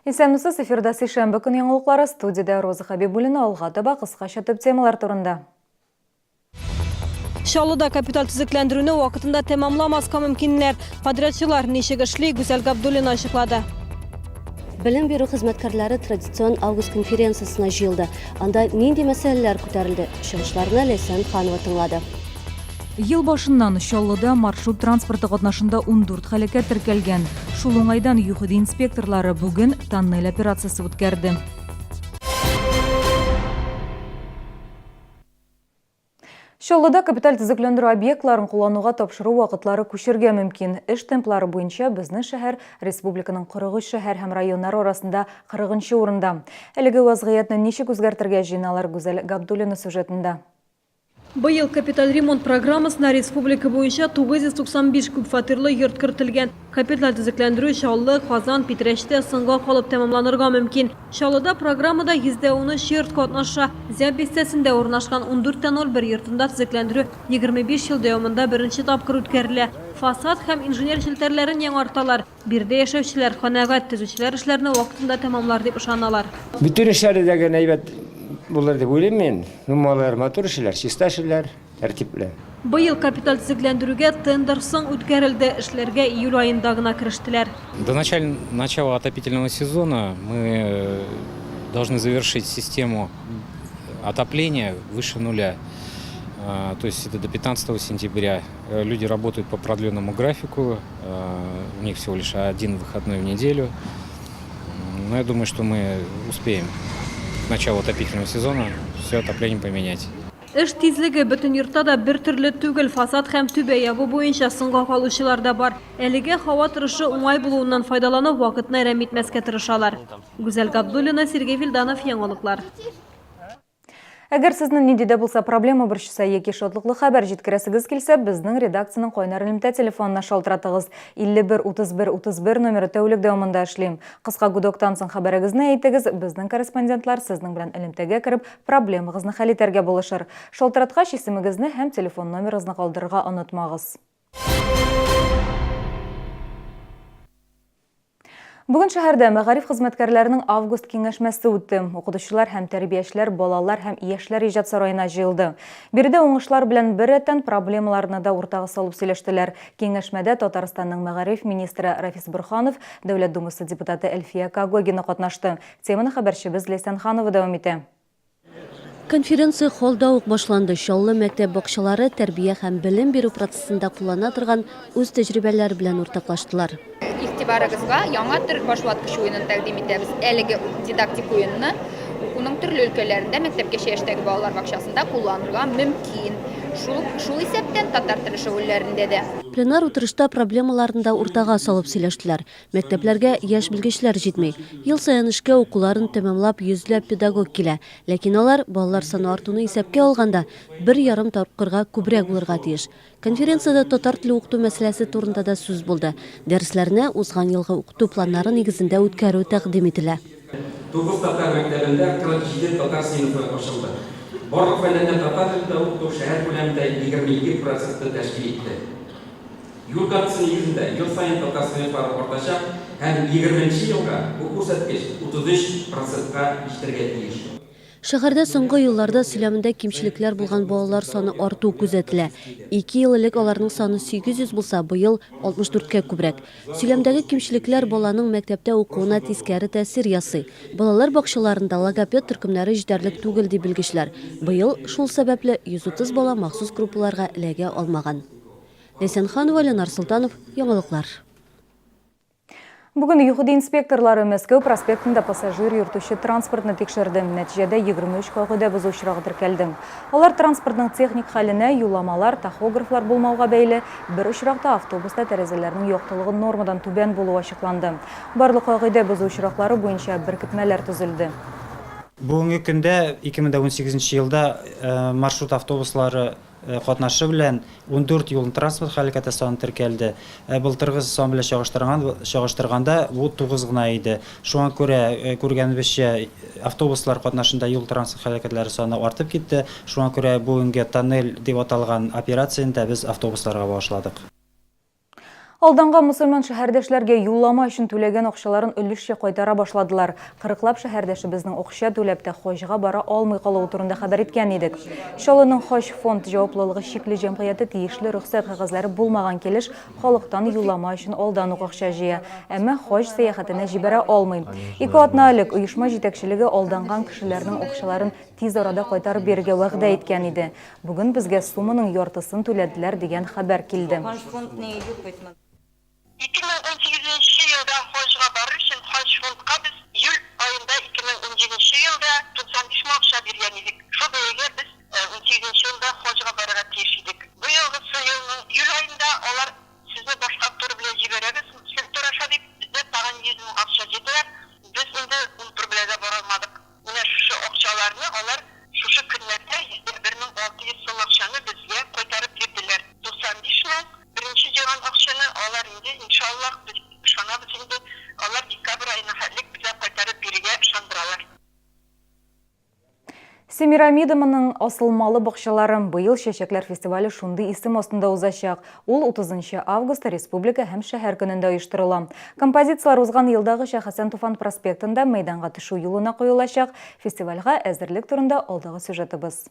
Исәнмесез, эфирда сишәмбе көн яңалыклары, студиядә Роза Хәбибуллина, алга таба кыскача төп темалар турында. Чаллыда капиталь төзекләндерүне вакытында тәмамламаска мөмкиннәр. Подрядчылар ничек эшли, Гүзәл Габдуллина ачыклады. Белем бирү хезмәткәрләре традицион август конференциясенә җыелды. Анда нинди мәсьәләләр күтәрелде? Чыгышларны Ләйсән Ханова тыңлады. Ел башыннан Чаллыда маршрут транспорты катнашында 14 һәлакәт теркәлгән. Шул уңайдан ЮХИДИ инспекторлары бүген Тоннель операциясе үткәрде. Чаллыда капиталь төзекләндерү объектларын куллануга тапшыру вакытлары күчергә мөмкин. Эш темплары буенча безнең шәһәр республиканың 43 шәһәр һәм районнары арасында 40 нчы урында. Әлеге вазгыятьне ничек үзгәртергә җыеналар Гүзәл Габдуллина сюжетында. Быел капиталь ремонт программасына республика буенча 995 күпфатирлы йорт кертелгән. Капиталь төзекләндерү Чаллы, Казан, Питрәчтә соңга калып тәмамланырга мөмкин. Чаллыда программада 13% йорт катнаша. Зяб бистәсендә урнашкан 14,01 йортында төзекләндерү 25 ел дәвамында беренче тапкыр үткәрелә. Фасад һәм инженер челтәрләрен яңарталар. Биредә яшәүчеләр канәгать, төзүчеләр эшләрне вакытында тәмамлар дип ышаналар. Бөтен эшләре дә генә әйбәт булыр дип уйлыйм мин. Ну, малайлар матур эшлиләр, чиста эшлиләр, тәртипле. Быел капиталь төзекләндерүгә тендер соң үткәрелде, эшләргә июль аенда гына керештеләр. До начала отопительного сезона мы должны завершить систему отопления выше нуля. То есть это до 15 сентября. Люди работают по продленному графику, у них всего лишь один выходной в неделю. Но я думаю, что мы успеем к началу отопительного сезона все отопление поменять. Эш тизлеге бөтен йортта да бер төрле түгел, фасад һәм түбә ябу буенча соңга калучылар да бар. Әлегә һава торышы уңай булуыннан файдаланып, вакытны әрәм итмәскә тырышалар. Гүзәл Габдуллина, Сергей Вильданов, Яңалыклар. Әгәр сезне нинди дә булса проблема борчыса яки шатлыклы хәбәр җиткерәсегез килсә, безнең редакциянең кайнар элемтә телефонына шалтыратыгыз. 51 31 31 номеры тәүлек дәвамында эшли. Кыска гудоктан соң хәбәрегезне әйтегез, безнең корреспондентлар сезнең белән элемтәгә кереп, проблемагызны хәл итәргә булышыр. Шалтыраткач, исемегезне һәм телефон номерыгызны калдырырга онытмагыз. Бүген шәһәрдә мәгариф хезмәткәрләренең август киңәшмәсе үтте. Укытучылар һәм тәрбиячеләр балалар һәм яшьләр иҗат сараена җыелды. Биредә уңышлар белән беррәттән проблемаларны да уртага салып сөйләштеләр. Киңәшмәдә Татарстанның мәгариф министры Рафис Борһанов, Дәүләт Думасы депутаты Әлфия Когогина катнашты. Теманы хәбәрчебез Ләйсән Ханова дәвам итә. Конференция холлда ук башланды. Чаллы мәктәп бакчалары тәрбия һәм белем бирү процессында куллана торган үз тәҗрибәләре белән уртаклаштылар. Игътибарыгызга яңа төр башваткыч уенын тәкъдим итәбез. Әлеге дидактик уенны укуның төрле өлкәләрендә, мәктәпкәчә яшьтәге балалар бакчасында кулланырга мөмкин. Шул, шул исәптән татар теле шөгыльләрендә дә. Пленар утырышта проблемаларны да уртага салып сөйләштеләр. Мәктәпләргә яшь белгечләр җитми. Ел саен эшкә укуларын тәмамлап йөзләп педагог килә. Ләкин алар, балалар саны артуны исәпкә алганда, бер ярым тапкырга күбрәк булырга тиеш. Конференциядә татар теле укыту мәсьәләсе турында да сүз булды. Дәресләрне узган елгы укыту планнары нигезендә үткәрү тәкъдим ителә. Тугыз татар мәктәбендә 47 татар сыйныфы ачылды. Барлык фәннәрдән татар телендә укыту шәһәр күләмендә 22 процентны тәшкил итте. Юл картасы нигезендә ел саен татар сыйныфлары артачак һәм егерменче елга бу күрсәткеч 33 процентка җитәргә тиеш. Шәһәрдә соңгы елларда сөйләмендә кимчелекләр булган балалар саны арту күзәтелә. Ике ел элек аларның саны 800 булса, быел 64 кә күбрәк. Сөйләмдәге кимчелекләр баланың мәктәптә укуына тискәре тәэсир ясый. Балалар бакчаларында логопед төркемнәре җитәрлек түгел, ди белгечләр. Быел шул сәбәпле 130 бала махсус группаларга эләгә алмаган. Ләйсән Ханова, Ленар Солтанов, Яңалыклар. Бүген ЮХИДИ инспекторлары Мәскәү проспектында пассажир йөртүче транспортны тикшерде. Нәтиҗәдә 23 кагыйдә бозу очрагы теркәлде. Алар транспортның техник хәленә, юлламалар, тахографлар булмауга бәйле. Бер очракта автобуста тәрәзәләрнең яктылыгы нормадан түбән булуы ачыкланды. Барлык кагыйдә бозу очраклары буенча беркетмәләр төзелде. Бүгенге көндә 2018 елда маршрут автобуслары Катнашы белән 14 юл-транспорт һәлакәте саны теркәлде. Ә былтыргы сан белән чагыштырган чагыштырганда, бу 9 гына иде. Шуңа күрә, күргәнебезчә, автобуслар катнашында юл-транспорт һәлакәтләре саны артып китте. Шуңа күрә бүгенге Тоннель дип аталган операцияне дә без автобусларга багышладык. Алданган мөселман шәһәрдәшләргә юллама өчен түләгән акчаларын өлешчә кайтара башладылар. Кырыклап шәһәрдәшебезнең акча түләп тә хаҗга бара алмый калуы турында хәбәр иткән идек. Чаллының Хаҗ фонд җаваплылыгы чикле җәмгыяте тиешле рөхсәт кәгазьләре булмаган килеш халыктан юллама өчен алдан ук акча җыя, әмма хаҗ сәяхәтенә җибәрә алмый. Ике атна элек оешма җитәкчелеге алданган кешеләрнең акчаларын тиз арада кайтарып бирергә вәгъдә иткән иде. Бүген безгә сумманың яртысын түләделәр дигән хәбәр килде. 2018 нче елда хаҗга барыр өчен Хаҗ-фондка без июль аенда 2017 нче елда 95 мең акча биргән идек. Шул бәягә без 18 нче елда хаҗга барырга тиеш идек. Быелгысы елның июль аенда алар сезне башка тур белән җибәрәбез, тур аша дип, бездән тагын 100 мең акча җыйдылар. Без инде ул тур белән дә бара алмадык. Менә шушы акчаларны алар шушы көннәрдә 101 600 сум акчаны безгә кайтарып бирделәр. 95 мең беренче җыйган акчаны алар инде, иншаллаһ, без ышанабыз инде, алар декабрь аена хәтлек безгә кайтарып бирергә ышандыралар. Семирамидамының асылмалы бакчалары быел Чәчәкләр фестивале шундый исем астында узачак. Ул 30 нчы августта Республика һәм шәһәр көнендә оештырыла. Композицияләр узган елдагыча Хәсән Туфан проспектында мәйданга төшү юлына куелачак. Фестивальгә әзерлек турында алдагы сюжетыбыз.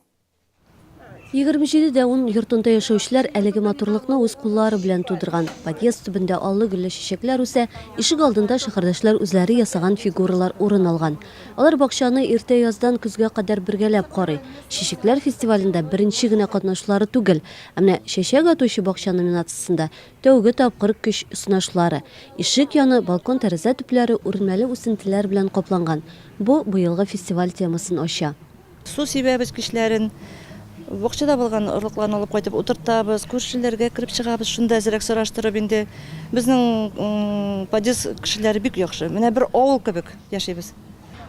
27 дә ун йортында яшәүчеләр әлеге матурлыкны үз куллары белән тудырган. Подъезд төбендә аллы-гөлле чәчәкләр үсә, ишек алдында шәһәрдәшләр үзләре ясаган фигуралар урын алган. Алар бакчаны иртә яздан көзгә кадәр бергәләп карый. Чәчәкләр фестивалендә беренче генә катнашулары түгел. Ә менә Чәчәк атучы бакча номинациясендә тәүге тапкыр көч сынашлары. Ишек яны, балкон-тәрәзә төпләре үрелмәле үсентеләр белән капланган. Бу быелгы фестиваль темасын ача. Су сибәбез кичләрен. Бакчада булган орлыкларны алып кайтып утыртабыз, күршеләргә кереп чыгабыз, шунда әзрәк сораштырып инде. Безнең подъезд кешеләре бик яхшы. Менә бер авыл кебек яшибез.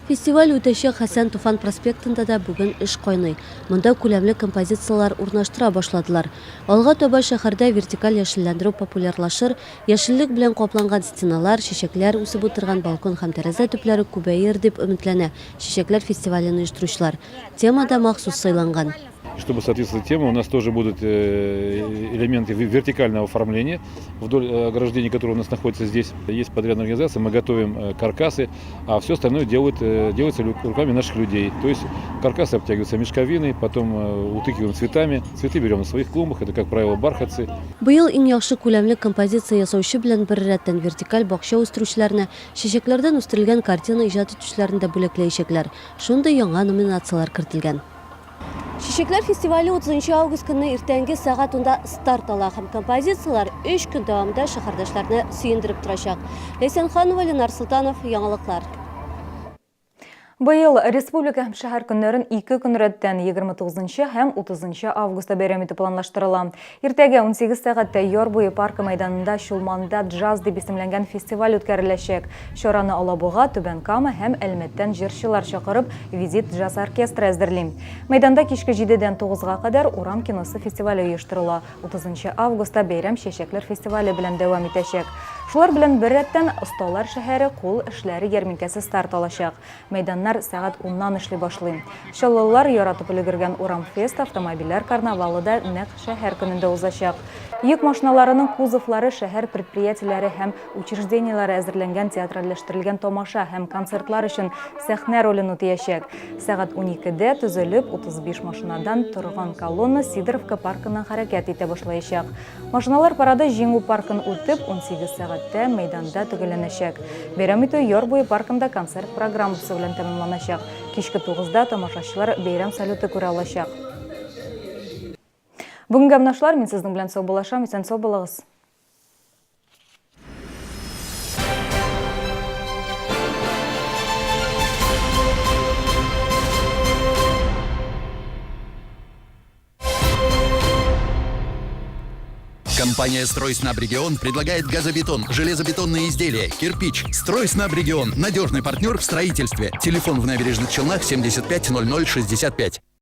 Фестиваль үтәчәк Хәсән Туфан проспектында да бүген эш кайный. Монда күләмле композицияләр урнаштыра башладылар. Алга таба шәһәрдә вертикаль яшелләндерү популярлашыр, яшеллек белән капланган стеналар, чәчәкләр үсеп утырган балкон һәм тәрәзә төпләре күбәер дип өметләнә Чәчәкләр фестивален оештыручылар. Тема да махсус сайланган. Чтобы соответствовать теме, у нас тоже будут э, элементы вертикального оформления вдоль э, ограждений, которые у нас находятся здесь. Есть подрядная организация, мы готовим э, каркасы, а все остальное делают, делается руками наших людей. То есть каркасы обтягиваются мешковиной, потом утыкиваем цветами. Цветы берем на своих клумбах, это, как правило, бархатцы. Быел иң яхшы күләмле композиция ясаучы белән беррәттән вертикаль бакча үстерүчеләрне, Чәчәкләрдән үстерелгән картина иҗат итүчеләрне дә бүләкләячәкләр. Шундый яңа номинацияләр кертелгән. Чәчәкләр фестивале 30 нчы август көнне иртәнге сәгать унда старт ала һәм композицияләр өч көн дәвамында шәһәрдәшләрне сөендереп торачак. Ләйсән Ханова, Ленар Солтанов, Яңалыклар. Быел республика һәм шәһәр көннәрен ике көн рәттән 29 нчы һәм 30 нчы августта бәйрәм итү планлаштырыла. Иртәгә 18 сәгатьтә Яр буе паркы мәйданында Чулманда джаз дип исемләнгән фестиваль үткәреләчәк. Чараны Алабуга, Түбән Кама һәм Әлмәттән җырчылар чакырып, Визит джаз оркестры әзерли. Мәйданда кичке җидедән тугызга кадәр Урам киносы фестивале оештырыла. 30 августта бәйрәм Чәчәкләр фестивале белән дәвам итәчәк. Шулар белән беррәттән Осталар шәһәре кул эшләре ярминкәсе старт алачак. Мәйданнар сәгать уннан эшли башлый. Чаллылылар яратып өлегергән Урам-фест автомобильләр карнавалы да нәкъ шәһәр көнендә узачак. Йөк машиналарының кузовлары шәһәр предприятиеләре һәм учреждениеләре әзерләнгән театральләштерелгән тамаша һәм концертлар өчен сәхнә ролен үтәячәк. Сәгать уникедә төзелеп, 35 машинадан торган колонна Сидоровка паркыннан хәрәкәт итә башлаячак. Машиналар парады Җиңү паркын үтеп, 18 сәгатьтә мәйданда төгәлләнәчәк. Бәйрәм итү Яр буе паркында концерт программасы белән тәмамланачак. Кичке тугызда тамашачылар бәйрәм салюты күрә алачак. Бүгенгә менә шулар, мин сезнең белән саубуллашам, исән-сау булыгыз. Компания «Стройснабрегион» предлагает газобетон, железобетонные изделия, кирпич. «Стройснабрегион» – надежный партнер в строительстве. Телефон в Набережных Челнах 75 00 65.